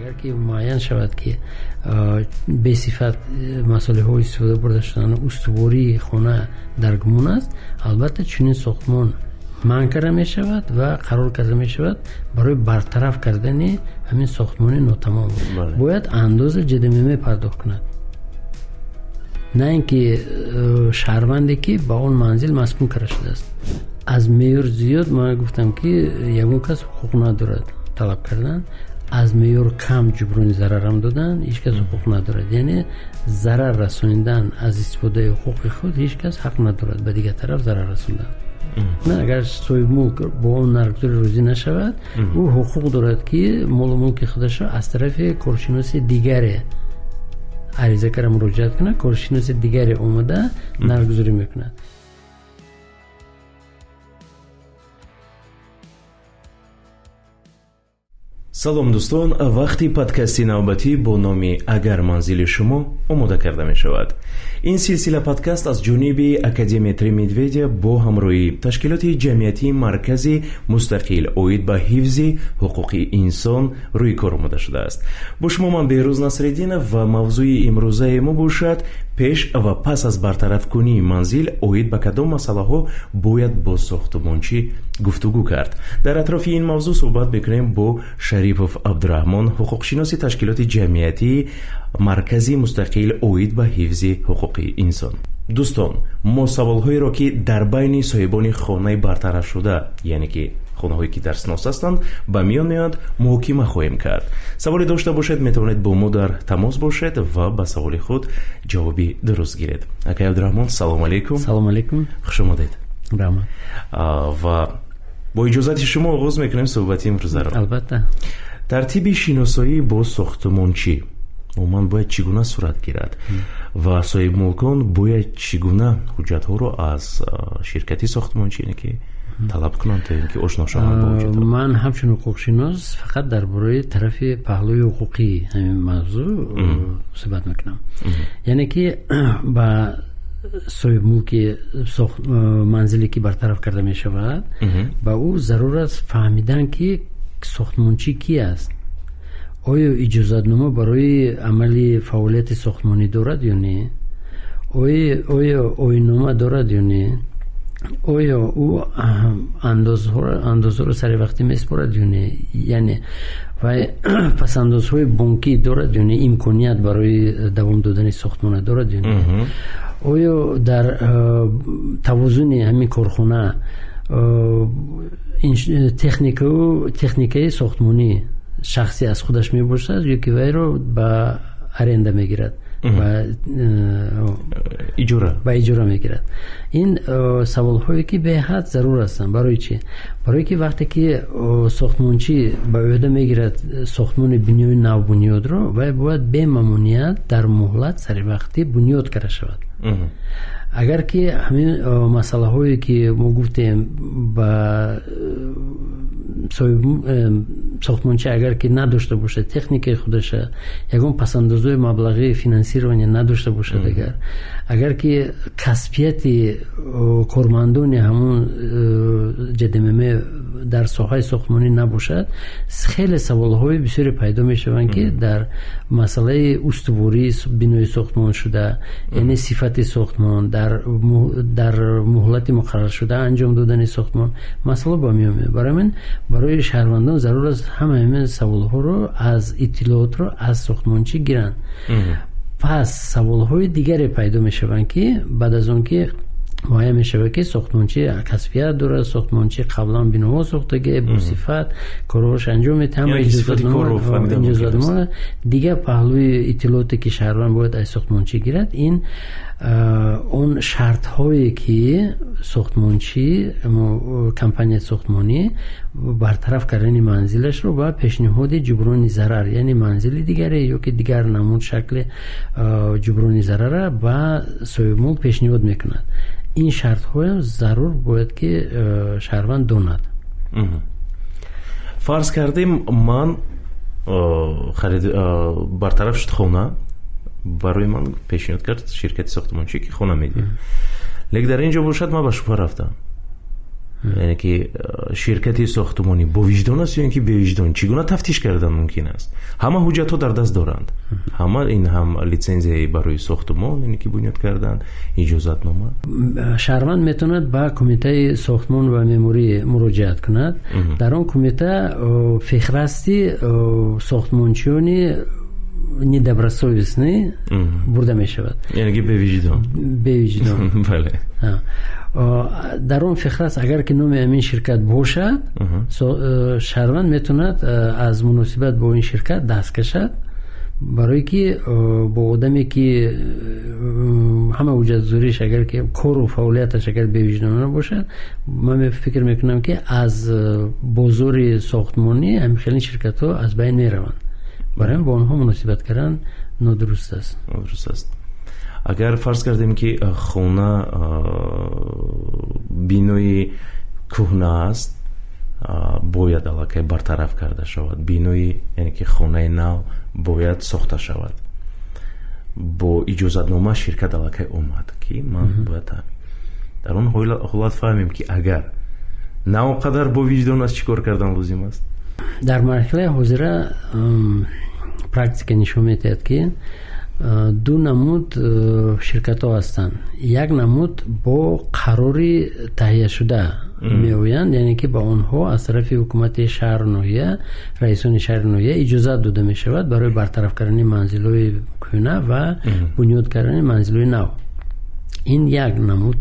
Агар ки муайян шавад, ки бесифат масолеҳҳо истифода бурда шуданд, устувории хона дар гумон аст, албатта чунин сохтмон манъ карда мешавад ва қарор карда мешавад барои бартараф кардани ҳамин сохтмони нотамом. Бояд андоза ЖДММ пардохт кунад, на ин ки шаҳрванде, ки ба он манзил маскун карда шудааст. Аз меъёр зиёд, ман гуфтам, ки ягон кас ҳуқуқ надорад талаб кардан, аз меъёр кам ҷуброни зарарам додан ҳеҷ кас ҳуқуқ надорад. Яъне зарар расонидан аз истифодаи ҳуқуқи худ ҳеҷ кас ҳақ надорад ба дигар тараф зарар расондан. Агар соҳибмулк бо он нархгузорӣ розӣ нашавад, ӯ ҳуқуқ дорад, ки молу мулки худашро аз тарафи коршиноси дигаре ариза карда муроҷиат кунад, коршиноси дигаре омада нархгузорӣ мекунад. Салом, дӯстон! Вақти подкасти навбатӣ бо номи «Агар манзили шумо» омода карда мешавад. Ин силсила подкаст аз ҷониби Академия «Три медведя» бо ҳамроҳии ташкилоти ҷамъиятии Маркази мустақил оид ба ҳифзи ҳуқуқи инсон рӯи кор омода шудааст. Бо шумо ман, Беҳрӯз Насреддинов, ва мавзӯи имрӯзаи мо бошад: пеш ва пас аз бартарафкунии манзил оид ба кадом масъалаҳо бояд бо сохтмончӣ гуфтугӯ кард. Дар атрофи ин мавзӯъ суҳбат мекунем бо Шарипов Абдураҳмон, ҳуқуқшиноси ташкилоти ҷамъиятии Маркази мустақил оид ба ҳифзи ҳуқуқи инсон. Дӯстон, мо саволҳоеро, ки дар байни соҳибони хонаи бартарафшуда, яъне ки хонаҳое, ки дар снос ҳастанд, ба миён меоянд, муҳокима хоҳем кард. Саволе дошта бошед, метавонед бо мо дар тамос бошед ва ба саволи худ ҷавоби дуруст гиред. Акай Абдураҳмон, салому алейкум! Салому алейкум! Хуш омадед! Раҳмат. Ва бо иҷозати шумо оғоз мекунем суҳбати имрӯзаро. Албатта. Тартиби шиносоӣ бо сохтмончӣ умуман бояд чӣ гуна сурат гирад ва соҳибмулкон бояд чӣ гуна ҳуҷҷатҳоро аз ширкати сохтмончӣ, яъне ки, талаб кунанд, то ин ки ошно шаванд бо ҳуҷҷатҳо? Ман ҳамчун ҳуқуқшинос фақат дар бораи тарафи паҳлӯи ҳуқуқии ҳамин мавзӯъ суҳбат мекунам. Яъне ки ба соҳибмулки манзиле, ки бартараф карда мешавад, ба ӯ зарур аст фаҳмидан, ки сохтмончӣ ки аст, оё иҷозатнома барои амали фаъолияти сохтмонӣ дорад ё не, оё оиннома дорад ё не, оё ӯ андозҳоро саривақтӣ месупорад ё не, яъне вай пасандозҳои бонкӣ дорад ё не, имконият барои давом додани сохтмона дорад ё не, оё дар тавозуни ҳамин корхона техникау техникаи сохтмонӣ шахсӣ аз худаш мебошад ё ки вайро ба аренда мегирад, иҷора. Ба иҷора мегирад. Ин саволҳое, ки беҳад зарур ҳастанд. Барои чӣ? Барое ки вақте ки сохтмончӣ ба ӯҳда мегирад сохтмони бинои навбунёдро, вай бояд бемамоният дар муҳлат саривақтӣ бунёд карда шавад. Агар ки ҳамин масъалаҳое, ки мо гуфтем, ба сохтмончӣ агар ки надошта бошад техникаи худаша, ягон пасандозҳои маблағии финансирование надошта бошад, агар ки касбияти кормандони ҳамон ЖДММ дар соҳаи сохтмонӣ набошад, хеле саволҳои бисёре пайдо мешаванд, ки дар масъалаи устувории бинои сохтмон шуда, яъне сифати сохтмон, дар муҳлати муқарраршуда анҷом додани сохтмон масъала ба миён меояд. Барои ҳамин барои шаҳрвандон зарур аст ҳамаи ҳамин саволҳоро аз иттилоотро аз сохтмончӣ гиранд. Пас саволҳои дигаре пайдо мешаванд, ки баъд аз он ки муайян мешавад, ки сохтмончӣ касбият дорад, сохтмончӣ қаблан биноҳо сохтагӣ, бо сифат корҳош анҷом медиҳад, ҳама иҷозатнома. Дигар паҳлӯи иттилооте, ки шаҳрванд бояд аз сохтмончӣ гирад, ин он шартҳое, ки сохтмончӣ, компанияи сохтмонӣ бартараф кардани манзилашро ба пешниҳоди ҷуброни зарар, яъне манзили дигаре ё ки дигар намуд шакли ҷуброни зарарра ба соҳибмулк пешниҳод мекунад. Ин шартҳоям зарур бояд, ки шаҳрванд донад. Фарз кардем, ман харид бартараф шуд хона, барои ман пешниҳод кард ширкати сохтмончӣ, ки хона медиҳем, лекин дар ин ҷо бошад, ман ба шубҳа рафтам. Яъне ки ширкати сохтмонӣ бо виҷдон аст ё ин ки бевиҷдон? Чӣ гуна тафтиш кардан мумкин аст? Ҳама ҳуҷҷатҳо дар даст доранд, ҳама ин ҳам литсензия барои сохтмон, яъне ки бунёд кардан, иҷозатнома. Шаҳрванд метавонад ба кумитаи сохтмон ва меъморӣ муроҷиат кунад. Дар он кумита феҳристи сохтмончиёни недобросовестный бурда мешавад. Яъне ки бевиҷдон. Бевиҷдон. Бале. Дар он феҳрист агар ки номи ҳамин ширкат бошад, шаҳрванд метавонад аз муносибат бо ин ширкат даст кашад, барое ки бо одаме ки ҳама ҳуҷҷатгузориш, агар ки кору фаъолияташ агар бевиҷдонона бошад, ман фикр мекунам, ки аз бозори сохтмонӣ ҳамин хеле ширкатҳо аз байн мераванд. Барои ҳамин бо онҳо муносибат кардан нодуруст аст. Нодуруст аст. Агар фарз кардем, ки хона бинои кӯҳна аст, бояд аллакай бартараф карда шавад, бинои, яъне ки хонаи нав бояд сохта шавад, бо иҷозатнома ширкат аллакай омад, ки ман бояд дар он ҳолат фаҳмем, ки агар на он қадар бо виҷдон аст, чӣ кор кардан лозим аст? Дар марҳилаи ҳозира практика нишон медиҳад, ки ду намуд ширкатҳо ҳастанд. Як намуд бо қарори таҳияшуда меоянд, яъне ки ба онҳо аз тарафи ҳукумати шаҳру ноҳия, раисони шаҳру ноҳия иҷозат дода мешавад барои бартараф кардани манзилҳои кӯҳна ва бунёд кардани манзилҳои нав. Ин як намуд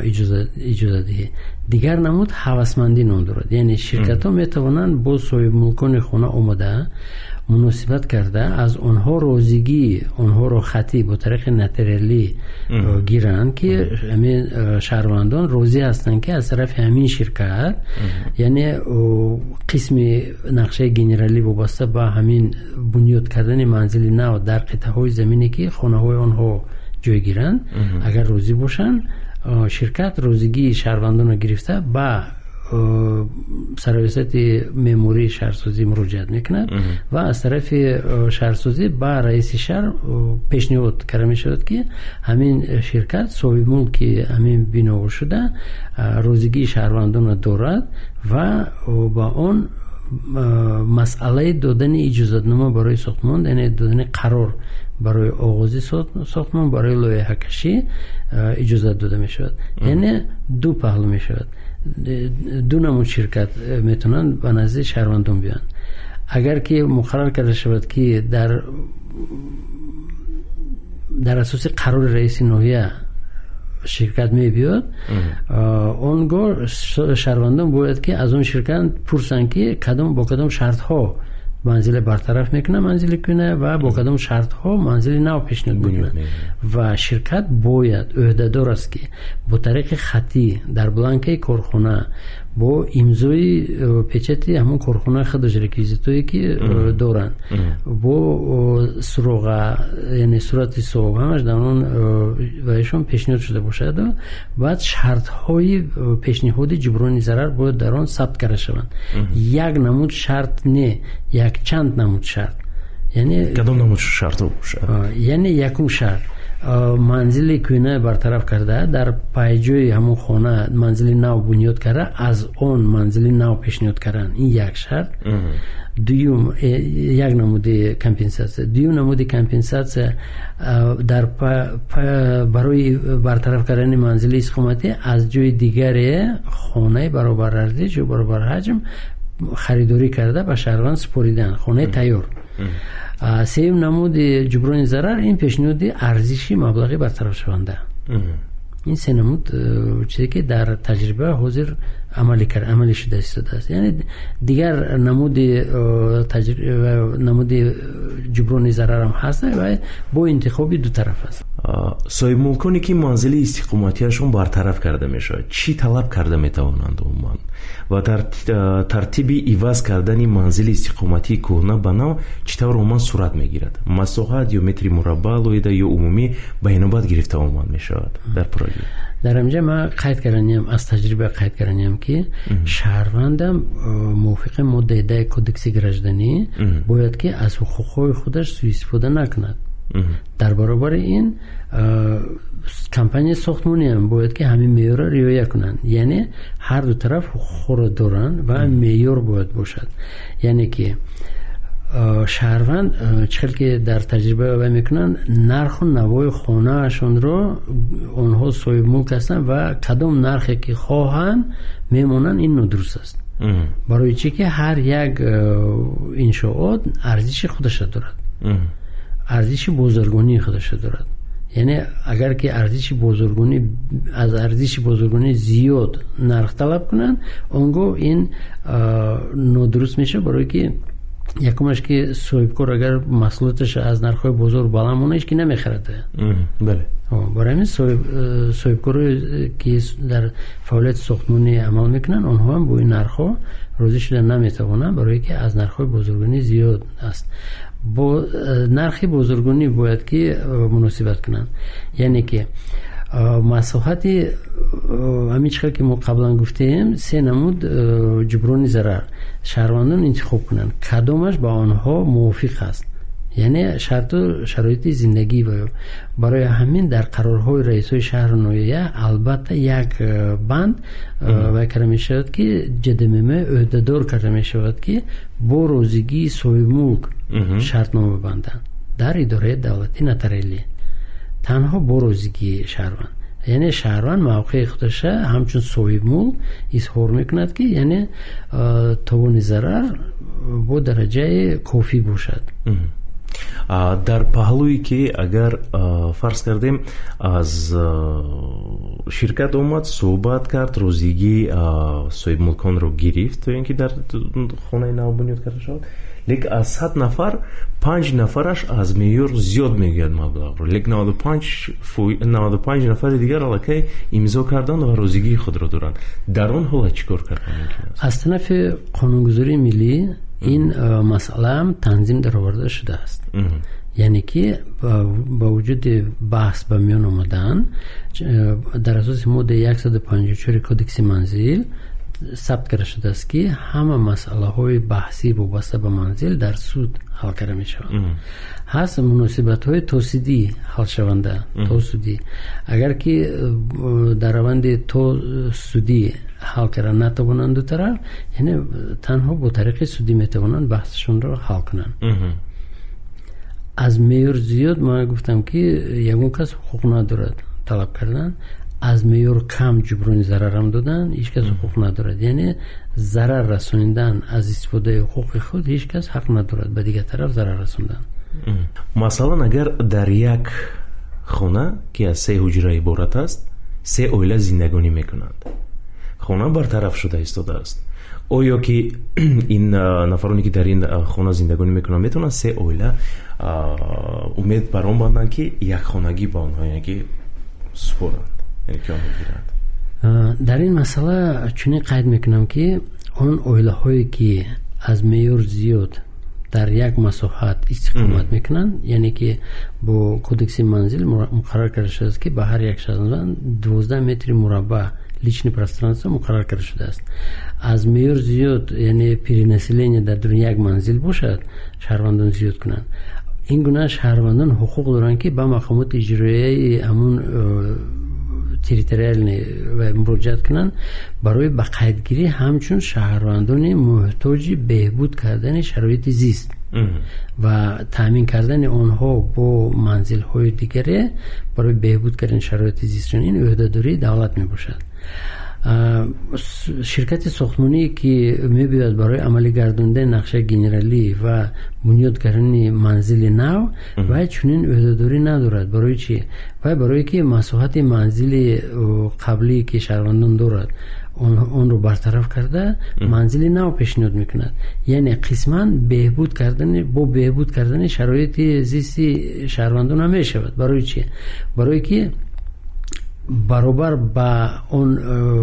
иҷозатдиҳӣ. Дигар намуд ҳавасмандӣ ном дорад, яъне ширкатҳо метавонанд бо соҳибмулкони хона омада, муносибат карда, аз онҳо розигии онҳоро хатӣ бо тариқи нотариалӣ гиранд, ки ҳамин шаҳрвандон розӣ ҳастанд, ки аз тарафи ҳамин ширкат, яъне қисми нақшаи генералӣ вобаста ба ҳамин бунёд кардани манзили нав дар қитъаҳои замине, ки хонаҳои онҳо ҷойгиранд, агар розӣ бошанд, ширкат розигии шаҳрвандонро гирифта, ба сарраёсати меъмории шаҳрсозӣ муроҷиат мекунад ва аз тарафи шаҳрсозӣ ба раиси шаҳр пешниҳод карда мешавад, ки ҳамин ширкат соҳибмулки ҳамин биноҳо шуда, розигии шаҳрвандонро дорад ва ба он масъалаи додани иҷозатнома барои сохтмон, яъне додани қарор барои оғози сохтмон, барои лоиҳакашӣ иҷозат дода мешавад. Яъне ду паҳлӯ мешавад, ду намуд ширкат метавонанд ба назди шаҳрвандон биёянд. Агар ки муқаррар карда шавад, ки дар асоси қарори раиси ноҳия ширкат мебиёд, он гоҳ шаҳрвандон бояд ки аз он ширкат пурсанд, ки кадом, бо кадом шартҳо манзиле бартараф мекунад манзили кӯҳна ва бо кадом шартҳо манзили нав пешниҳод мекунад. Ва ширкат бояд ӯҳдадор аст, ки бо тариқи хатӣ дар бланкаи корхона бо имзои печати ҳамон корхона худаш, реквизитое ки доранд, бо суроға, яъне сурати ҳисоб, ҳамаш дар он ваишон пешниҳод шуда бошад. Баъд шартҳои пешниҳоди ҷуброни зарар бояд дар он сабт карда шаванд. Як намуд шарт не, якчанд намуд шарт. Яъне Кадом намуд шартҳо бошад? Яъне якум шарт: манзили кӯҳна бартараф карда, дар пайҷои ҳамон хона манзили нав бунёд карда, аз он манзили нав пешниҳод кардан, ин як шарт. Дуюм, як намуди компенсатсия. Дуюм намуди компенсатсия: дар барои бартараф кардани манзили истиқоматӣ аз ҷои дигаре хонаи баробарарзиш ё баробарҳаҷм харидорӣ карда, ба шаҳрванд супоридан, хонаи тайёр. Сеюм намуди ҷуброни зарар — ин пешниҳоди арзиши маблағи бартарафшаванда. Ин се намуд чизе ки дар таҷриба ҳозир амалӣ шуда истодааст. Яъне дигар намуди ҷуброни зарарам ҳаст ва бо интихоби ду тараф аст. Соҳибмулконе ки манзили истиқоматиашон бартараф карда мешавад, чӣ талаб карда метавонанд умуман ва дар тартиби иваз кардани манзили истиқоматии кӯҳна ба нав чӣ тавр умуман сурат мегирад? Масоҳат ё метри мураббаъ алоҳида ё умумӣ ба инобат гирифта умуман мешавад дар пуррагӣ? Дар инҷа ман қайд карданиям, аз таҷриба қайд карданиям, ки шаҳрвандам мувофиқи моддаи 10 кодекси гражданӣ бояд ки аз ҳуқуқҳои худаш суистифода накунад. Дар баробари ин компанияи сохтмониам бояд ки ҳамин меъёрро риоя кунанд. Яъне ҳар ду тараф ҳуқуқро доранд ва меъёр бояд бошад. Яъне ки шаҳрванд, чӣ хел ки дар таҷриба вай мекунанд, нарху навои хонаашонро онҳо соҳибмулк ҳастанд ва кадом нархе ки хоҳанд мемонанд, ин нодуруст аст. Барои чӣ ки ҳар як иншоот арзиши худаша дорад, арзиши бозаргонии худаша дорад. Яъне агар ки арзиши бозаргонӣ аз арзиши бозаргонӣ зиёд нарх талаб кунанд, он гоҳ ин нодуруст мешавад. Барое ки якумаш ки соҳибкор агар маҳсулоташ аз нархҳои бозор баланд монад, ҳеч ки намехарад. Барои ҳамин соҳибкорое ки дар фаъолияти сохтмонӣ амал мекунанд, онҳо ҳам бо ин нархҳо розӣ шуда наметавонанд, барое ки аз нархҳои бозаргонӣ зиёд аст. Бо нархи бозаргонӣ бояд ки муносибат кунанд. Яъне ки масоҳати ҳамин чӣ хел ки мо қаблан гуфтем, се намуд ҷуброни зарар шаҳрвандон интихоб кунанд, кадомаш ба онҳо мувофиқ аст, яъне шарту шароити зиндагӣ. Барои ҳамин дар қарорҳои раисҳои шаҳру ноҳия албатта як банд вай карда мешавад, ки ҶДММ ӯҳдадор карда мешавад, ки бо розигии соҳибмулк шартнома банданд дар идораи давлатии нотариалӣ, танҳо бо розигии шаҳрванд. Яъне шаҳрванд мавқеи худаша ҳамчун соҳибмулк изҳор мекунад, ки яъне товони зарар бо дараҷаи кофӣ бошад. Дар паҳлӯе ки агар фарз кардем, аз ширкат омад, суҳбат кард, розигии соҳибмулконро гирифт, то ин ки дар хонаи нав бунёд карда шавад, лекин аз 100 нафар 5 нафараш аз меъёр зиёд мегӯяд маблағро, лекин 95 нафари дигар аллакай имзо карданд ва розигии худро доранд, дар он ҳолат чӣ кор кардан мумкин аст? Аз тарафи қонунгузории миллӣ ин масъалаам танзим дароварда шудааст. Яъне ки ба вуҷуди баҳс ба миён омадан, дар асоси моддаи 154 Кодекси манзил сабт карда шудааст, ки ҳама масъалаҳои баҳсӣ вобаста ба манзил дар суд ҳал карда мешаванд. Ҳаст муносибатҳои тосудӣ ҳалшаванда, тосудӣ. Агар ки дар раванди тосудӣ ҳал карда натавонанд ду тараф, яъне танҳо бо тариқи судӣ метавонанд баҳсашонро ҳал кунанд. Аз меъёр зиёд, ман гуфтам, ки ягон кас ҳуқуқ надорад талаб кардан. Аз меъёр кам ҷуброни зарарам додан ҳеҷ кас ҳуқуқ надорад. Яъне зарар расонидан аз истифодаи ҳуқуқи худ ҳеҷ кас ҳақ надорад, ба дигар тараф зарар расондан. Масалан, агар дар як хона, ки аз се ҳуҷра иборат аст, се оила зиндагонӣ мекунанд, хона бартараф шуда истодааст, оё ки ин нафароне ки дар ин хона зиндагонӣ мекунанд, метавонанд се оила умед бар он банданд, ки якхонагӣ ба онҳо, яъне ки супоранд, яъне ки онҳо гиранд? Дар ин масъала чунин қайд мекунам, ки он оилаҳое ки аз меъёр зиёд дар як масоҳат истиқомат мекунанд, яъне ки бо Кодекси манзил муқаррар карда шудааст, ки ба ҳар як шаҳрванд 12 метри мураббаъ личный пространство муқаррар карда шудааст. Аз меъёр зиёд, яъне перенаселение дар дуруни як манзил бошад, шаҳрвандон зиёд кунанд, ин гуна шаҳрвандон ҳуқуқ доранд, ки ба мақомоти иҷроияи ҳамун территориальный муроҷиат кунанд барои ба қайдгирӣ ҳамчун шаҳрвандони муҳтоҷи беҳбуд кардани шароити зист ва таъмин кардани онҳо бо манзилҳои дигаре барои беҳбуд кардани шароити зистшон. Ин ӯҳдадории давлат мебошад. Ширкати сохтмоние ки мебиёяд барои амалӣ гардондани нақшаи генералӣ ва бунёд кардани манзили нав, вай чунин ӯҳдадорӣ надорад. Барои чӣ? Вай барое ки масоҳати манзили қаблие ки шаҳрвандон дорад, онро бартараф карда, манзили нав пешниҳод мекунад. Яъне қисман беҳбуд кардани, бо беҳбуд кардани шароити зисти шаҳрвандон ҳам мешавад. Барои чӣ? Барое ки баробар ба он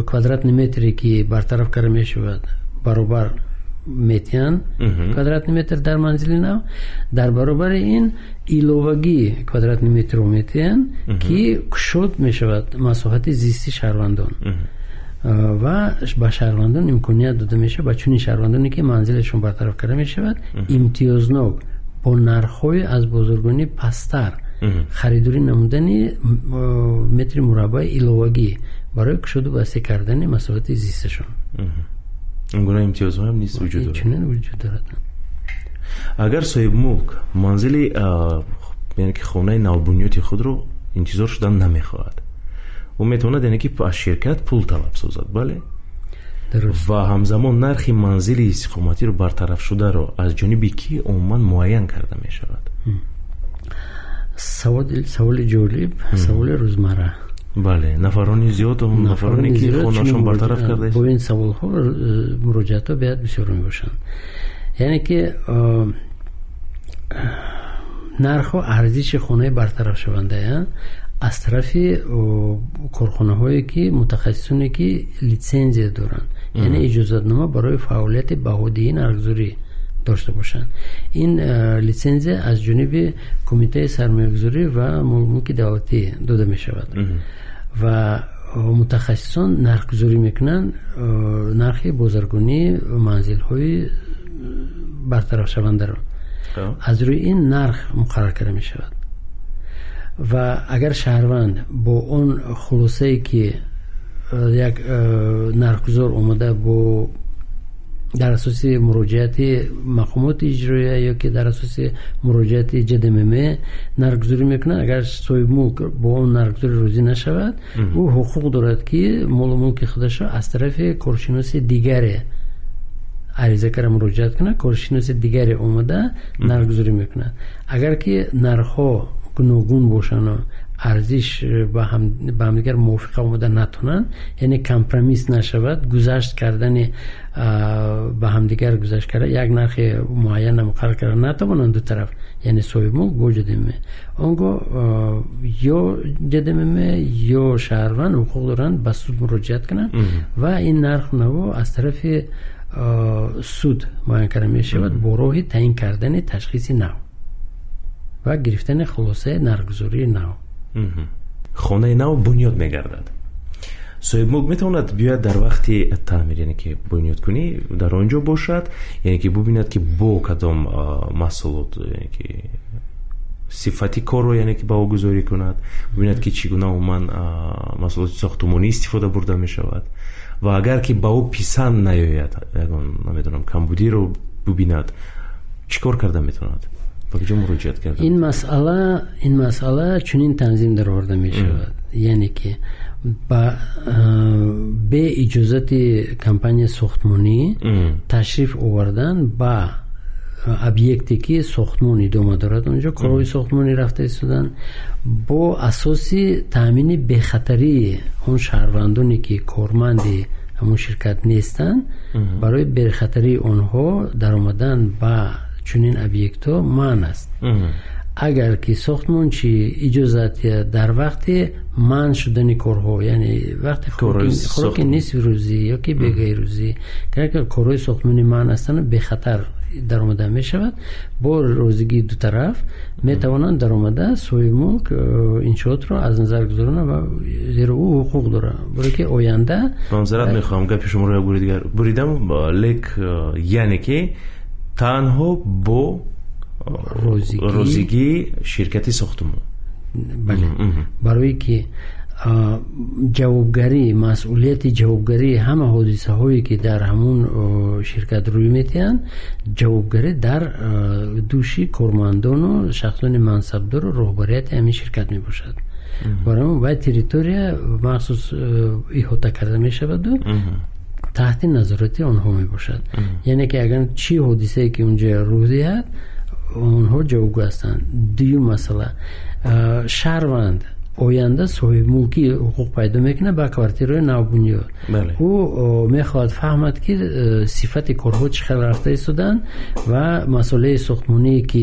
квадратный метре ки бартараф карда мешавад, баробар метиҳанд квадратный метр дар манзили нав, дар баробари ин иловагӣ квадратный метрро метиҳанд, ки кушод мешавад масоҳати зисти шаҳрвандон ва ба шаҳрвандон имконият дода мешавад, ба чунин шаҳрвандоне ки манзилашон бартараф карда мешавад, имтиёзнок бо нархҳои аз бозоргонӣ пасттар харидорӣ намудани метри мураббаи иловагӣ барои кушоду васеъ кардани масоҳати зисташон. Ин гуна имтиёзҳоам низ вуҷуд дорад. Чунин вуҷуд дорад. Агар соҳибмулк манзили, яъне ки хонаи навбунёди худро интизор шудан намехоҳад, ӯ метавонад, яъне ки аз ширкат пул талаб созад, бале? Ва ҳамзамон нархи манзили истиқоматиро бартарафшударо аз ҷониби кӣ умуман муайян карда мешавад? Саволи ҷолиб, саволи рӯзмарра. Бале, нафарони зиёд, нафароне ки хонаашон бартараф карда бо ин саволҳо муроҷиатҳо беҳад бисёр мебошанд. Яъне ки нарху арзиши хонаи бартарафшаванда аз тарафи корхонаҳое ки мутахассисоне ки литсензия доранд, яъне иҷозатнома барои фаъолияти баҳодиҳӣ, нархгузорӣ дошта бошанд. Ин литсензия аз ҷониби Кумитаи сармоягузорӣ ва молмулки давлатӣ дода мешавад ва мутахассисон нархгузорӣ мекунанд нархи бозаргонии манзилҳои бартарафшавандаро. Аз рӯи ин нарх муқаррар карда мешавад. Ва агар шаҳрванд бо он хулосае ки як нархгузор омада бо дар асоси муроҷиати мақомоти иҷроия ё ки дар асоси муроҷиати ҶДММ нархгузорӣ мекунад, агар соҳибмулк бо он нархгузорӣ розӣ нашавад, ӯ ҳуқуқ дорад, ки молу мулки худашро аз тарафи коршиноси дигаре ариза карда муроҷиат кунад. Коршиноси дигаре омада нархгузорӣ мекунад. Агар ки нархҳо гуногун бошанд, арзиш ба ҳамдигар мувофиқа омада натонанд, яъне компромисс нашавад, гузашт кардани ба ҳамдигар гузашт карда як нархи муайяна муқаррар карда натавонанд ду тараф, яъне соҳибмулк бо ҶДММ, он гоҳ ё ҶДММ, ё шаҳрванд ҳуқуқ доранд ба суд муроҷиат кунанд ва ин нарху наво аз тарафи суд муайян карда мешавад бо роҳи таъин кардани ташхиси нав ва гирифтани хулосаи нархгузории нав. Хонаи нав бунёд мегардад. Соҳибмулк метавонад биёяд дар вақти таъмир, яъне ки бунёдкунӣ, дар он ҷо бошад, яъне ки бубинад, ки бо кадом маҳсулот, яъне ки сифати корро, яъне ки баҳогузорӣ кунад, бубинад, ки чӣ гуна умуман маҳсулоти сохтумонӣ истифода бурда мешавад, ва агар ки ба ӯ писанд наёяд, ягон, намедонам, камбудиро бубинад, чӣ кор карда метавонад, ба куҷо муроҷиат карда? Ин масъала чунин танзим дароварда мешавад, яъне ки ба бе иҷозати компанияи сохтмонӣ ташриф овардан ба объекте ки сохтмон идома дорад, онҷо корҳои сохтмонӣ рафта истоданд, бо асоси таъмини бехатарии он шаҳрвандоне ки корманди ҳамон ширкат нестанд, барои бехатарии онҳо даромадан ба чунин объектҳо манъ аст. Агар ки сохтмончӣ иҷозат диҳад, дар вақти манъ шудани корҳо, яъне вақти хӯроки нисфи рӯзӣ ё ки бегаи рӯзӣ, корҳои сохтмонӣ манъ ҳастанд, бехатар даромада мешавад, бо розигии ду тараф метавонанд даромада соҳибмулк иншоотро аз назар гузаронанд, ва зеро ӯ ҳуқуқ дорад, барое ки оянда Маъзарат мехоҳам, гапи шуморо як бори дигар буридам, лек яъне ки танҳо бо розигии ширкати сохтумон. Бале, барое ки ҷавобгарӣ, масъулияти ҷавобгарии ҳама ҳодисаҳое ки дар ҳамун ширкат рӯй медиҳанд, ҷавобгарӣ дар дӯши кормандону шахсони мансабдору роҳбарияти ҳамин ширкат мебошад. Барои ҳамон бояд территория махсус иҳота карда мешаваду таҳти назорати онҳо мебошад, яъне ки агар чӣ ҳодисае ки унҷа рӯй диҳад, онҳо ҷавобгӯ ҳастанд. Дуюм масъала: шаҳрванд оянда соҳибмулкӣ ҳуқуқ пайдо мекунад ба квартираҳои навбунёд. Ӯ мехоҳад фаҳмад, ки сифати корҳо чӣ хел рафта истоданд ва масолеҳи сохтмоние ки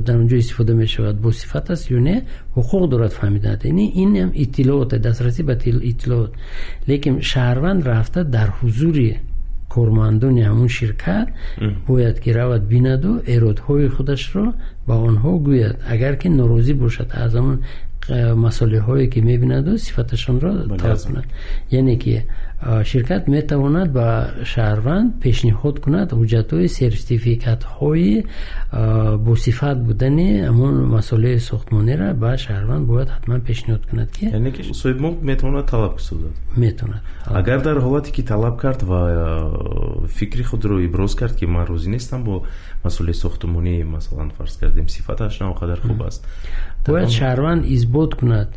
дар он ҷо истифода мешавад, бо сифат аст ё не. Ҳуқуқ дорад фаҳмидан, инам иттилоот, дастрасӣ ба иттилоот. Лекин шаҳрванд рафта дар ҳузури кормандони ҳамун ширкат бояд ки равад, бинаду эродҳои худашро ба онҳо гӯяд, агар ки норозӣ бошад аз ҳамун. Масолеҳое ки мебинаду, сифаташонро талаб кунад. Яъне ки ширкат метавонад ба шаҳрванд пешниҳод кунад ҳуҷҷатҳои сертификатҳои босифат будани ҳамон масолеҳи сохтмониро ба шаҳрванд бояд ҳатман пешниҳод кунад, ки Яъне ки соҳибмулк метавонад талаб созад? Метавонад. Агар дар ҳолате ки талаб кард ва фикри худро иброз кард, ки ман розӣ нестам бо масолеҳи сохтмонӣ, масалан, фарз кардем, сифаташ на он қадар хуб аст. Бояд шаҳрванд исбот кунад.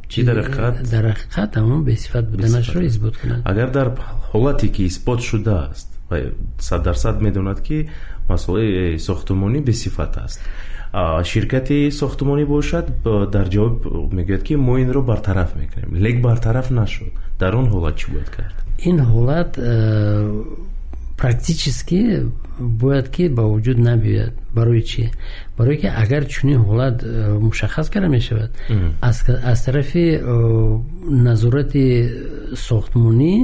Чӣ дар ҳақиқат? Дар ҳақиқат ҳамон бесифат буданашро исбот кунад. Агар дар ҳолате ки исбот шудааст ва 100% медонад, ки масолеҳи сохтмонӣ бесифат аст, ширкати сохтмонӣ бошад, дар ҷавоб мегӯяд, ки мо инро бартараф мекунем, лек бартараф нашуд, дар он ҳолат чӣ бояд кард? Ин ҳолат практически бояд ки ба вуҷуд набиёяд. Барои чӣ? Барое ки агар чунин ҳолат мушаххас карда мешавад, аз тарафи назорати сохтмонӣ,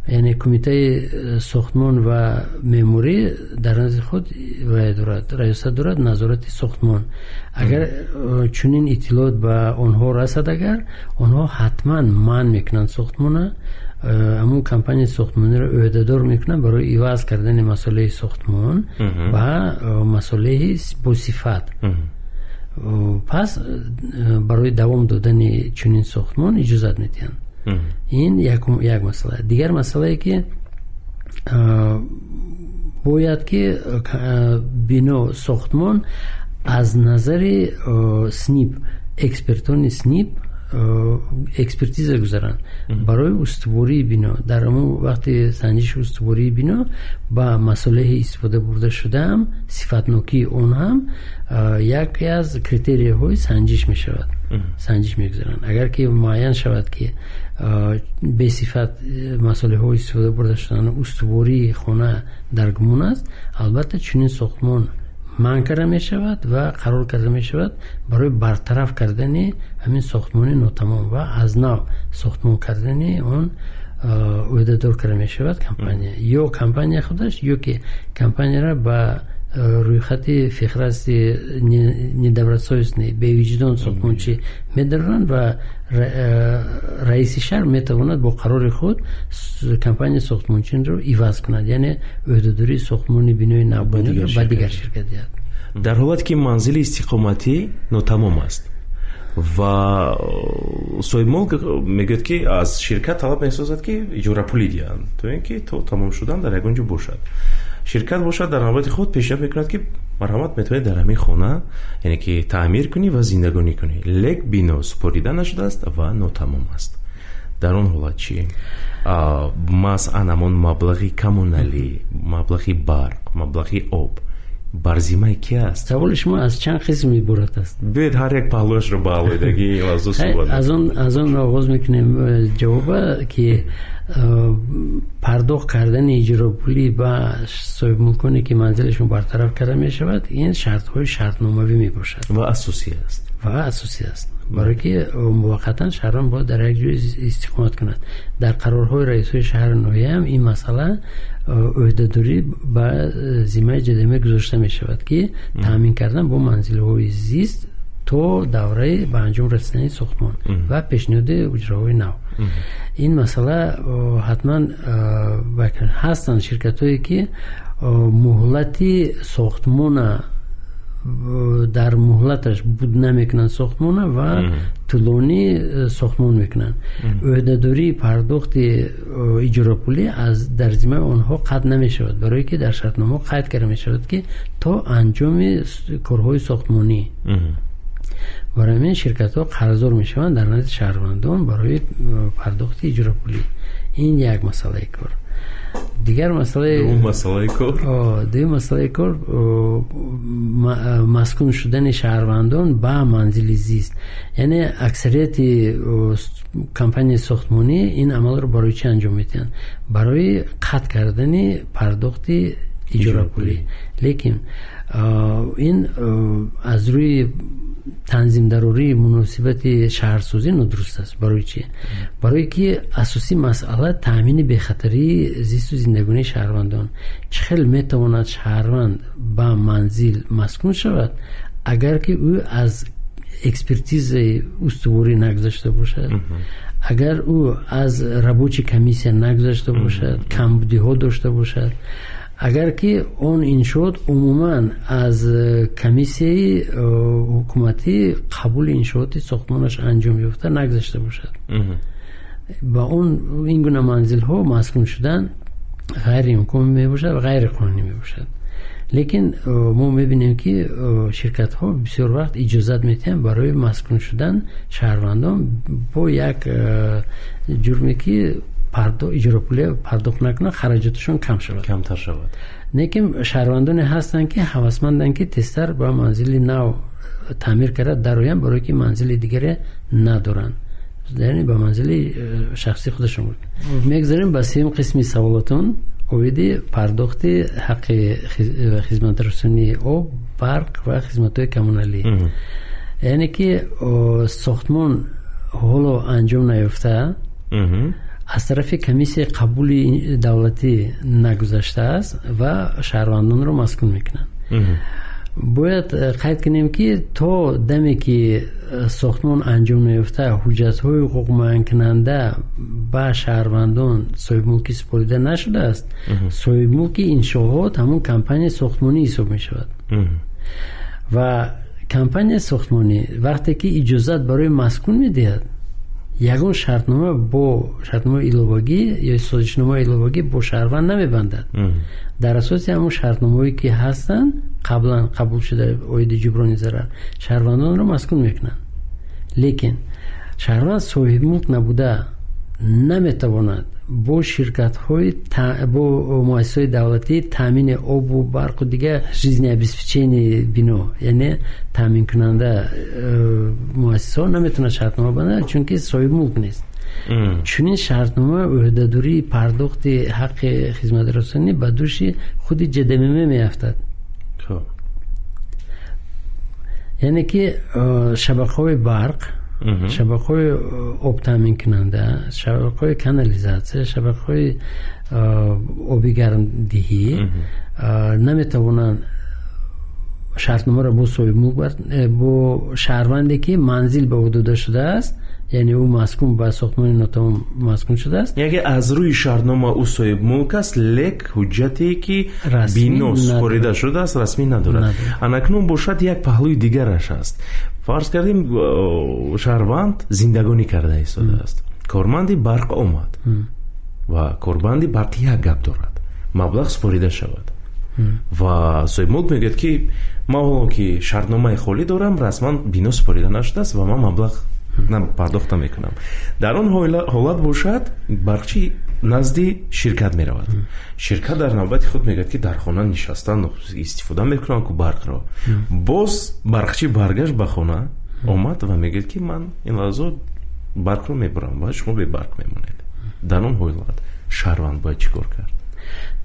яъне Кумитаи сохтмон ва меъморӣ дар назди худ вай дорад, раёсат дорад назорати сохтмон. Агар чунин иттилоот ба онҳо расад, агар онҳо ҳатман манъ мекунанд сохтмона, ҳамун компанияи сохтмониро ӯҳдадор мекунанд барои иваз кардани масолеҳи сохтмон ба масолеҳи босифат. Пас барои давом додани чунин сохтмон иҷозат медиҳанд. Ин як масъала. Дигар масъалае, ки бояд ки бино, сохтмон аз назари СНИП, экспертони СНИП экспертиза гузаранд барои устувории бино. Дар ҳамон вақти санҷиши устувории бино ба масолеҳи истифода бурда шудаам сифатнокии он ҳам яке аз критерияҳои санҷиш мешавад, санҷиш мегузаранд. Агар ки муайян шавад, ки бесифат масолеҳҳо истифода бурда шуданд, устувории хона дар гумон аст, албатта, чунин сохтмон манъ карда мешавад ва қарор карда мешавад барои бартараф кардани ҳамин сохтмони нотамом ва аз нав сохтмон кардани он ӯҳдадор карда мешавад компания, ё компания худаш, ё ки компанияра ба рӯйхати феҳрасти недобросовестный, бевиҷдон сохтмончӣ медароранд ва раиси шаҳр метавонад бо қарори худ компанияи сохтмончиро иваз кунад, яъне ӯҳдадории сохтмони бинои навбуниро ба дигар ширкат диҳад. Дар ҳолате ки манзили истиқоматӣ нотамом аст ва соҳибмулк мегӯяд, ки аз ширкат талаб месозад, ки иҷорапулӣ диҳанд, то ин ки то тамом шудан дар ягон ҷо бошад, ширкат бошад, дар навбати худ пешниҳод мекунад, ки марҳамат, метавонед дар ҳамин хона, яъне ки таъмир кунӣ ва зиндагонӣ кунӣ, лек бино супорида нашудааст ва нотамом аст. Дар он ҳолат чӣ? Масалан, ҳамон маблағи коммуналӣ, маблағи барқ, маблағи об бар зиммаи ки аст? Саволи шумо аз чанд қисм иборат аст. Биёед, ҳар як паҳлӯяшро ба алоҳидагӣ лаззу суҳбат. Аз он оғоз мекунем ҷавоба, ки пардохт кардани иҷропулӣ ба соҳибмулконе, ки манзилашон бартараф карда мешавад, ин шартҳои шартномавӣ мебошад. Ва асосӣ аст. Ва асосӣ аст, барое ки муваққатан шаҳрванд бояд дар як ҷой истиқомат кунад. Дар қарорҳои раисҳои шаҳру ноҳияам ин масъала, ӯҳдадорӣ ба зиммаи ҶДМ гузошта мешавад, ки таъмин кардан бо манзилҳои зист то давраи ба анҷом расидани сохтмон ва пешниҳоди ҳуҷраҳои нав. Ин масъала ҳатман ҳастанд ширкатҳое, ки муҳлати сохтмона дар муҳлаташ буд намекунанд сохтмона ва тӯлонӣ сохтмон мекунанд. Ӯҳдадории пардохти иҷорапулӣ аз дар зиммаи онҳо қатъ намешавад, барое ки дар шартномаҳо қайд карда мешавад, ки то анҷоми корҳои сохтмонӣ. Барои ҳамин ширкатҳо қарздор мешаванд дар назди шаҳрвандон барои пардохти иҷорапулӣ. Ин як масъалаи кор. Дигар масъалаи Дуюм масъалаи кор. Дуюм масъалаи кор, маскун шудани шаҳрвандон ба манзили зист. Яъне аксарияти компанияи сохтмонӣ ин амалро барои чӣ анҷом медиҳанд? Барои қатъ кардани пардохти Иҷорапулӣ. Лекин ин аз рӯи танзимдарории муносибати шаҳрсозӣ нодуруст аст. Барои чӣ? Барое ки асосии масъала таъмини бехатарии зисту зиндагонии шаҳрвандон. Чӣ хел метавонад шаҳрванд ба манзил маскун шавад, агар ки ӯ аз экспертизаи устуворӣ нагузашта бошад, агар ӯ аз рабочий комиссия нагузашта бошад, камбудиҳо дошта бошад, агар ки он иншоот умуман аз комиссияи ҳукуматӣ қабули иншооти сохтмонаш анҷом ёфта нагузашта бошад, ба он ин гуна манзилҳо маскун шудан ғайриимкон мебошад ва ғайриқонунӣ мебошад. Лекин мо мебинем, ки ширкатҳо бисёр вақт иҷозат медиҳанд барои маскун шудан шаҳрвандон бо як ҷурме, ки иҷорапулия пардохт накунанд, хараҷоташон кам шавад. Камтар шавад. Лекин шаҳрвандоне ҳастанд, ки ҳавасманданд, ки тезтар ба манзили нав таъмир карда дароянд, барое ки манзили дигаре надоранд, яъне ба манзили шахсии худашон. Мегузарем ба сеюм қисми саволотон оиди пардохти ҳаққи хизматрасонии об, барқ ва хизматҳои коммуналӣ, яъне ки сохтмон ҳоло анҷом наёфта, аз тарафи комиссияи қабули давлатӣ нагузаштааст ва шаҳрвандонро маскун мекунанд. Бояд қайд кунем, ки то даме ки сохтмон анҷом наёфта, ҳуҷҷатҳои ҳуқуқмуайянкунанда ба шаҳрвандон соҳибмулкӣ супорида нашудааст, соҳибмулки иншоот ҳамон компанияи сохтмонӣ ҳисоб мешавад. Ва компанияи сохтмонӣ вақте ки иҷозат барои маскун медиҳад, ягон шартнома бо шартномаи иловагӣ ё созишномаи иловагӣ бо шаҳрванд намебандад. Дар асоси ҳамон шартномаҳое, ки ҳастанд, қаблан қабул шуда оиди ҷуброни зарар, шаҳрвандонро маскун мекунанд. Лекин шаҳрванд соҳибмулк набуда наметавонад бо ширкатҳои, бо муассисаҳои давлатии таъмини обу барқу дигар жизнеобеспечение бино, яъне таъминкунанда муассисаҳо наметавонад шартнома бандад, чунки соҳибмулк нест. Чунин шартнома ӯҳдадории пардохти ҳаққи хизматрасонӣ ба дӯши худи ҶДММ меафтад, яъне ки шабакаҳои барқ, шабакаҳои обтаъминкунанда, шабакаҳои канализатсия, шабакаҳои оби гармдиҳӣ наметавонанд шартномаро бо соҳибмулк, бо шаҳрванде, ки манзил ба ӯ дода шудааст, яъне ӯ маскун ба сохтмони нотамом маскун шудааст. Яке аз рӯи шартнома ӯ соҳибмулк аст, лек ҳуҷҷате, ки бино супорида шудааст, расмӣ надорад. Анакнун бошад, як паҳлӯи дигараш аст. Фарз кардем, шаҳрванд зиндагонӣ карда истодааст, корманди барқ омад ва корманди барқ як гап дорад: маблағ супорида шавад. Ва соҳибмулк мегӯяд, ки ман ҳоло ки шартномаи холӣ дорам, расман бино супорида нашудааст ва ман маблағ пардохт намекунам. Дар он ҳолат бошад, барқчӣ назди ширкат меравад. Ширкат дар навбати худ мегӯяд, ки дар хона нишастан истифода мекунам ку барқро. Боз барқчӣ баргашт ба хона омад ва мегӯяд, ки ман ин лаҳзо барқро мебурам ва шумо бебарқ мемонед. Дар он ҳолат шаҳрванд бояд чӣ кор кард?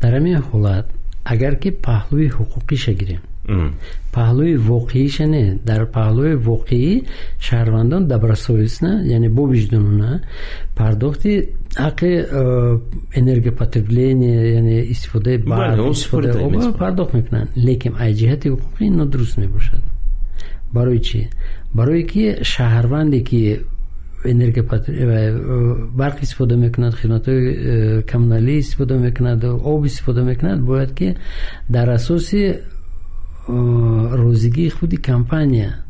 Дар ҳамин ҳолат, агар ки паҳлӯи ҳуқуқиша гирем, паҳлӯи воқеиша не, дар паҳлӯи воқеӣ шаҳрвандон добросовестно, яъне бо виҷдонона пардохти ҳаққи энергопотребление, яъне истифодаи барқ, истифодаи об пардохт мекунанд. Лекин аз ҷиҳати ҳуқуқӣ нодуруст мебошад. Барои чӣ? Барое ки шаҳрванде, ки барқ истифода мекунад, хизматҳои коммуналӣ истифода мекунад, об истифода мекунад, бояд ки дар асоси розигии худи компания,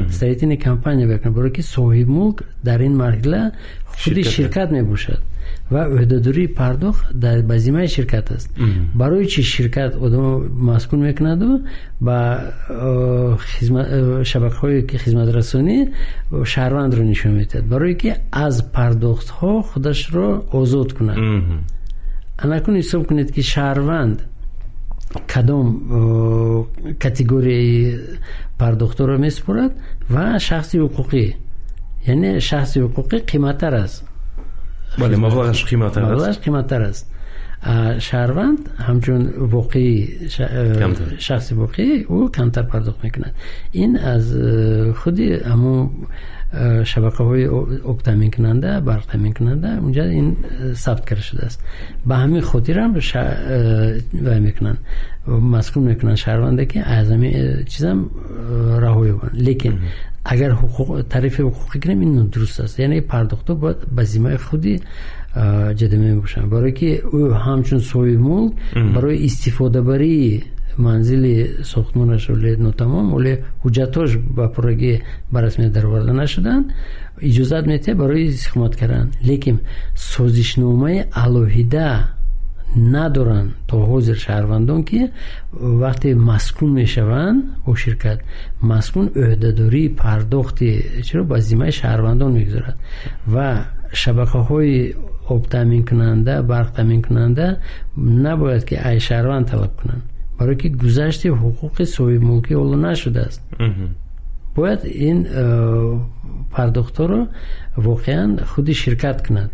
строительная компания бикунад, барое ки соҳибмулк дар ин марҳила худи ширкат мебошад ва ӯҳдадории пардохт ба зиммаи ширкат аст. Барои чӣ ширкат одамо маскун мекунаду ба шабакаҳое, ки хизматрасонӣ, шаҳрвандро нишон медиҳад? Барое ки аз пардохтҳо худашро озод кунад. Анакун ҳисоб кунед, ки шаҳрванд кадом категорияи пардохтҳоро месупорад ва шахси ҳуқуқӣ, яъне шахси ҳуқуқӣ қиматтар аст. Бале, маблағаш қиматтар аст. Маблағаш қиматтар аст. Шаҳрванд ҳамчун воқеӣ, шахси воқеӣ, ӯ камтар пардохт мекунад. Ин аз худи ҳамон шабакаҳои обтаъминкунанда, барқтаъминкунанда унҷа ин сабт карда шудааст. Ба ҳамин хотирам вай мекунанд, маскун мекунанд шаҳрванде, ки аз ҳамин чизам раҳо ёбанд. Лекин агар тарафи ҳуқуқӣ кунем, ин нодуруст аст. Яъне пардохтҳо бояд ба зиммаи худи ЖДММ бошанд, барое ки ӯ ҳамчун соҳибмулк барои истифодабарии манзили сохтмонаш оле нотамом, оле ҳуҷҷатҳош ба пуррагӣ ба расмият дароварда нашуданд, иҷозат медиҳад барои истиқомат кардан. Лекин созишномаи алоҳида надоранд то ҳозир шаҳрвандон, ки вақте маскун мешаванд бо ширкат, маскун ӯҳдадории пардохти чиро ба зиммаи шаҳрвандон мегузорад ва шабакаҳои обтаъминкунанда, барқтаъминкунанда набояд ки ай шаҳрванд талаб кунанд, барое ки гузашти ҳуқуқи соҳибмулкӣ ҳоло нашудааст. Бояд ин пардохтҳоро воқеан худи ширкат кунад.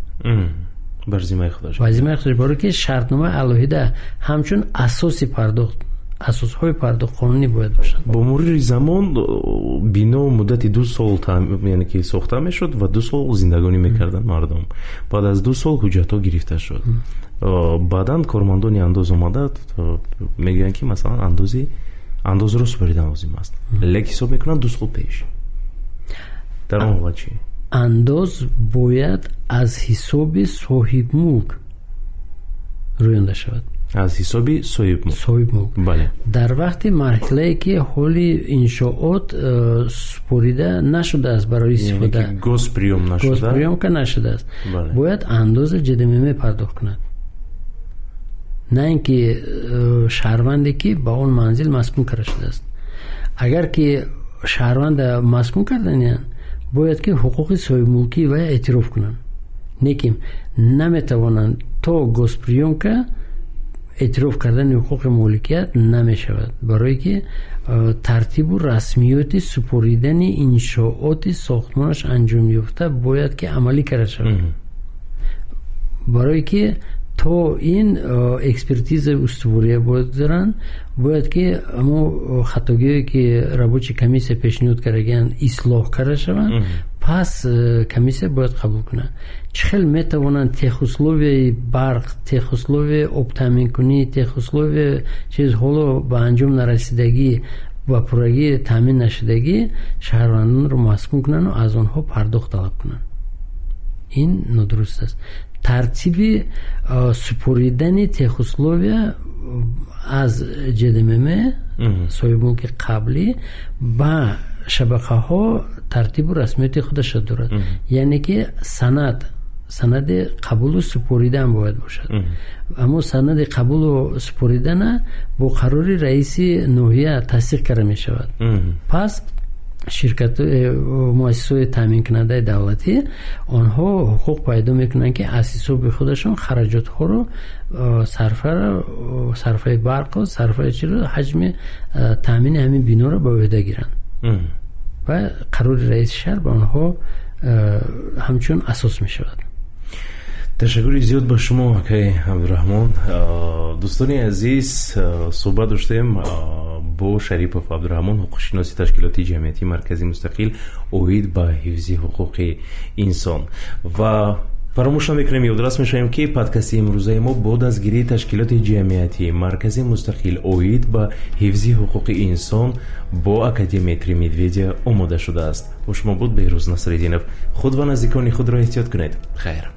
Бар зиммаи худаш. Бар зиммаи худаш, барое ки шартнома алоҳида ҳамчун асоси пардохт, асосҳои пардохт қонунӣ бояд бошанд. Бо мурури замон бино муддати 2 сол, яъне ки сохта мешуд ва 2 сол зиндагонӣ мекарданд мардум. Баъд аз 2 сол ҳуҷҷатҳо гирифта шуд. Баъдан кормандони андоз омада мегӯянд, ки масалан андозро супоридан лозим аст, лекин ҳисоб мекунанд 2 сол пеш. Дар он ҳолат чӣ? Андоз бояд аз ҳисоби соҳибмулк рӯёнда шавад. Аз ҳисоби соҳибмулк. Соҳибмулк. Бале. Дар вақти марҳилае ки ҳоли иншоот супорида нашудааст барои истифода, яъне ки госприём нашуда, госприёмка нашудааст, бояд андози ЖДММ пардохт кунад, на ин ки шаҳрванде, ки ба он манзил маскун карда шудааст. Агар ки шаҳрванда маскун карданиянд, бояд ки ҳуқуқи соҳибмулкии вай эътироф кунанд. Лекин наметавонанд, то госприёмка эътироф кардани ҳуқуқи моликият намешавад, барое ки тартибу расмиёти супоридани иншооти сохтмонаш анҷом ёфта бояд ки амалӣ карда шавад, барое ки то ин экспертизаи устувория бояд гузаранд, бояд ки ҳамо хатогиҳое, ки рабочий комиссия пешниҳод кардагианд, ислоҳ карда шаванд, пас комиссия бояд қабул кунад. Чӣ хел метавонанд техусловияи барқ, техусловияи обтаъминкунӣ, техусловия чиз ҳоло ба анҷом нарасидагӣ, ба пуррагӣ таъмин нашудагӣ шаҳрвандонро маскун кунанду аз онҳо пардохт талаб кунанд? Ин нодуруст аст. Тартиби супоридани техусловия аз ЖДММ, соҳибмулки қаблӣ, ба шабакаҳо тартибу расмиёти худашро дорад. Яъне ки санади қабулу супоридан бояд бошад. Аммо санади қабулу супоридана бо қарори раиси ноҳия тасдиқ карда мешавад. Пас ширкат, муассисаҳои таъминкунандаи давлатӣ, онҳо ҳуқуқ пайдо мекунанд, ки аз ҳисоби худашон хараҷотҳоро, сарфаи барқу сарфаи чиро, ҳаҷми таъмини ҳамин биноро ба ӯҳда гиранд ва қарори раиси шаҳр ба онҳо ҳамчун асос мешавад. Ташаккури зиёд ба шумо, акай Абдураҳмон. Дӯстони азиз, суҳбат доштем бо Шарипов Абдураҳмон, ҳуқуқшиноси ташкилоти ҷамъиятии Маркази мустақил оид ба ҳифзи ҳуқуқи инсон. Ва фаромӯш намекунем, ёдрас мешавем, ки подкасти имрӯзаи мо бо дастгирии ташкилоти ҷамъиятии Маркази мустақил оид ба ҳифзи ҳуқуқи инсон бо Академияи Три Медведя омода шудааст. Бо шумо буд Беҳрӯз Насриддинов. Худ ва наздикони худро эҳтиёт кунед. Хайр.